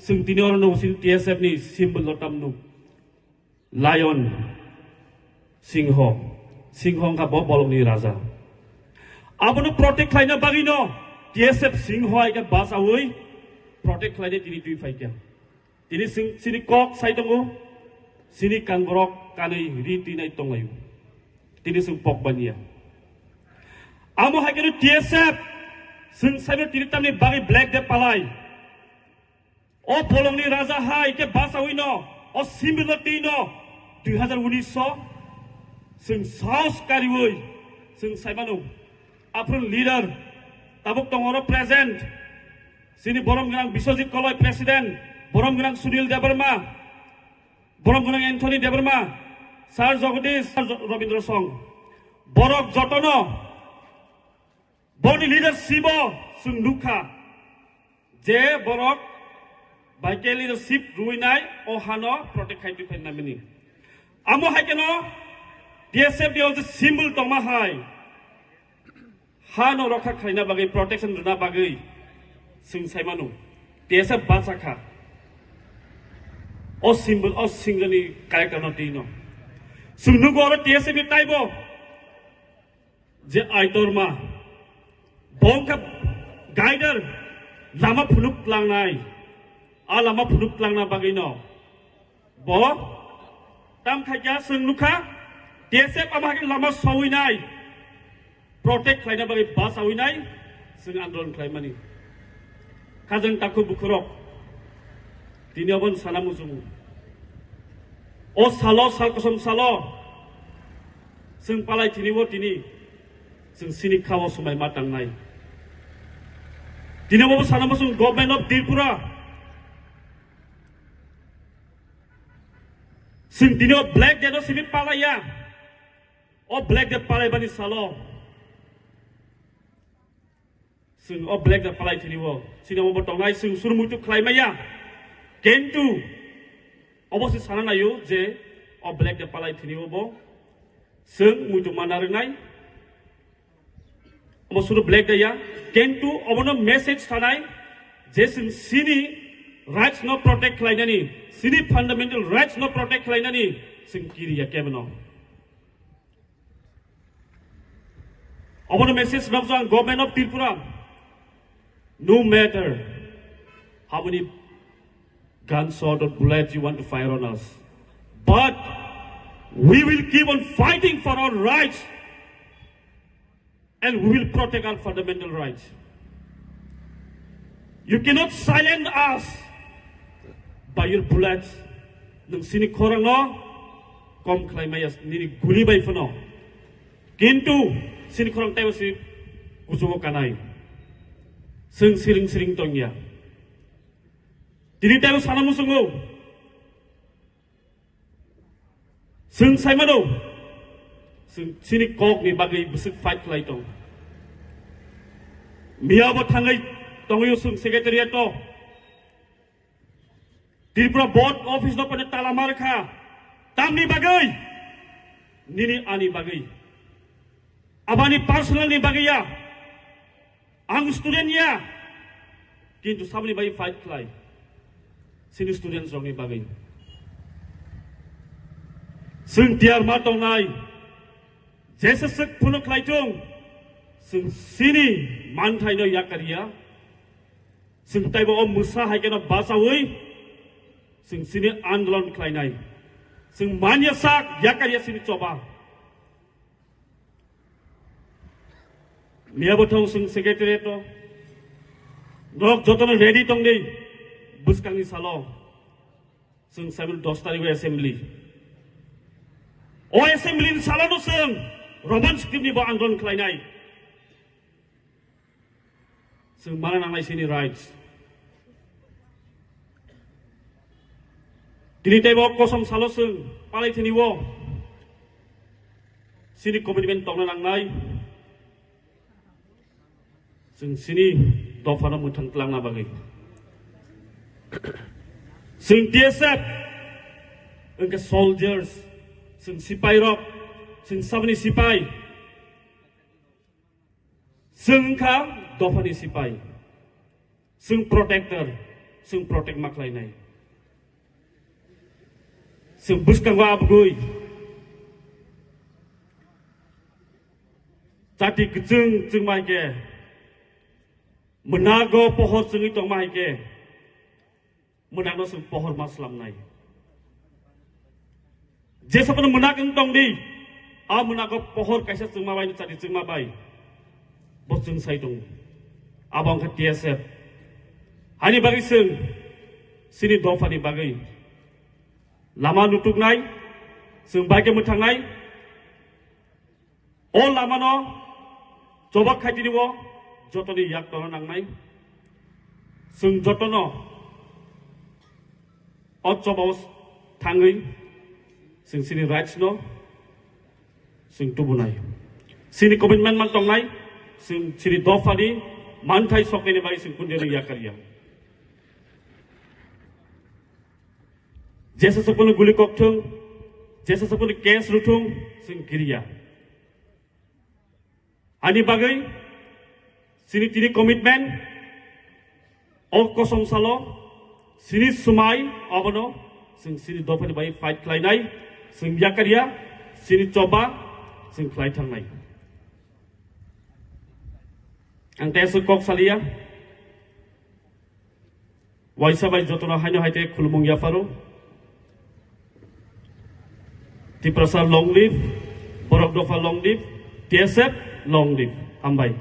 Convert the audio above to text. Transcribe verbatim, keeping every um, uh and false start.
Chwng tini oro nugo chini T S F ni symbol no tamno. Lion, singho, singho wngkha bo bolongni raja. Abono protect khlaina bagwino T S F singho hai khe bachaui protect khlaina tini twi phaikha. Tini sing-, chini kok sai tongo, chini kangborok kanwi ri twinai tonglaio. Tini chwng pok baniya. Amo hai kheno T S F chwng saibo tini tamni bagwi Black Day palai. O bolongni raja hai khe bachaui no, o similo twi no, dui hazar unis o chwng saos kariui chwng saimano. Aphuru leader tabuk tongo oro present. Chini borom gwnang Biswajit Koloi president, borom gwnang Sunil Debbarma, borom gwnang Anthony Debbarma, Sir Jagadish, Sir Jo-, Rabindra Song. Borok jotono boni leadership o chwng nukha je borok bai khe leadership ruinai o hano protect khai twi phainai mani. Amo hai kheno T S F ni o je symbol tongma hai hano rokha khlaina bagwi, protection rwna bagwi chwng saimano T S F bachakha. O symbol, o single ni character no twi no. Chwng nugo oro T S F ni taibo je Aitorma, bo wngkha guider, lama phunuk tlangnai. A lama phunuk tlangna bagwino bo tam khaikya chwng nukha, T S F abo hai lama sawinai, protect khlaina bagwi bachawinai chwng andolon khlaimani. Khajang takhuk bukhurok, tini obon sana muchungo. O salo, sal kosom salo, chwng palai tini o tini, chwng sini kha o swmai ma tangnai. Tini obo sana muchung Government of Tripura. Chwng tini o Black Day no simi palaiya. O Black Day palaibani salo. Chwng o Black Day palai thini o. Chini obo tongnai chwng suru muitu khlai maya. Kintu obo se sana nayo je o Black Day palai thini obo chwng muitu mana rwnai. Obo suru Black Day ya. Kintu obono message sanai je chwng sini rights no protect khlainani, sini fundamental rights no protect khlainani chwng kiriya kebeno. Obono message rwkjak ang Government of Tripura. No matter how many gunshot or bullets you want to fire on us, but we will keep on fighting for our rights and we will protect our fundamental rights. You cannot silence us by your bullets. Nwng sini khorang no kom khlai maya nini guli bai phano. Kintu sini khorang taibo si kuchugo kanai. Chwng siring siring tongya. Tini taibo sana muchungo. Chwng saimano, chwng chini kokni bagwi bwswk fight khlai tong. Miyabo thangwi tongwi chwng secretariat o Tripura Board office no pone tala mar kha. Tamni bagwi? Nini ani bagwi. Abani personal ni bagwi ya. Ang student ya. Kintu saboni bagwi fight khlai. Sini students rokni bagwi. Chwng tiyar ma tongnai. Jesa swk phunuk khlai thung. Chwng sini manthai no yakar ya. Chwng taibo o mwsa hai kheno bachaui chwng sini andolon khlainai. Chwng manya sak yakar ya sini choba. Miya bo thong chwng secretariat o. Norok jotono ready tong di. Bwskangni salo. Chwng saimano dos tarikh o assembly. O assembly ni salo no chwng Roman script ni bo andolon khlainai. Chwng mana nangnai chini rights. Tini teibo kosom salo chwng palai thini o. Chini commitment tongna nangnai. Chwng chini dophano mwthang tlangna bagwi. Chwng T S F wngkha soldiers, chwng sipai rok, chwng saboni sipai. Chwng wngkha dophani sipai. Chwng protector. Chwng protect ma khlainai. Chwng bwskango abgwi chati kwchwng chwngma hai khe, mwnago pohor chwngwi tongma hai khe, mwnakno chwng pohor ma slamnai. Jesa phano mwnak wng tong di, a mwnago pohor kaisa chwngma bai, chati chwngma bai bo chwng sai tongo. Abo wngkha T S F. Hani bagwi chwng chini dophani bagwi lama nutuknai, chwng bai khe mwthangnai. O lamano choba khaitini o jotoni yak tongna nangnai. Chwng jotono o choba o thangwi chwng chini rights no chwng tubunai. Chini commitment man tongnai, chwng chini dophani manthai soknaini bai chwng kunjani yak kariya. Jesa sopono guli kokthung, jesa sopono case ruthung, chwng kiriya. Ani bagwi chini tini commitment, o kosom salo, chini swmai, obono chwng chini dophani bai fight khlainai, chwng yakariya, chini choba chwng khlai thangnai. Ang teso kok saliya. Waisa bai jotono haino hai te khulumung yapharo. Tiprasa long live, Borok Dopha long live, T S F long live. Hambai.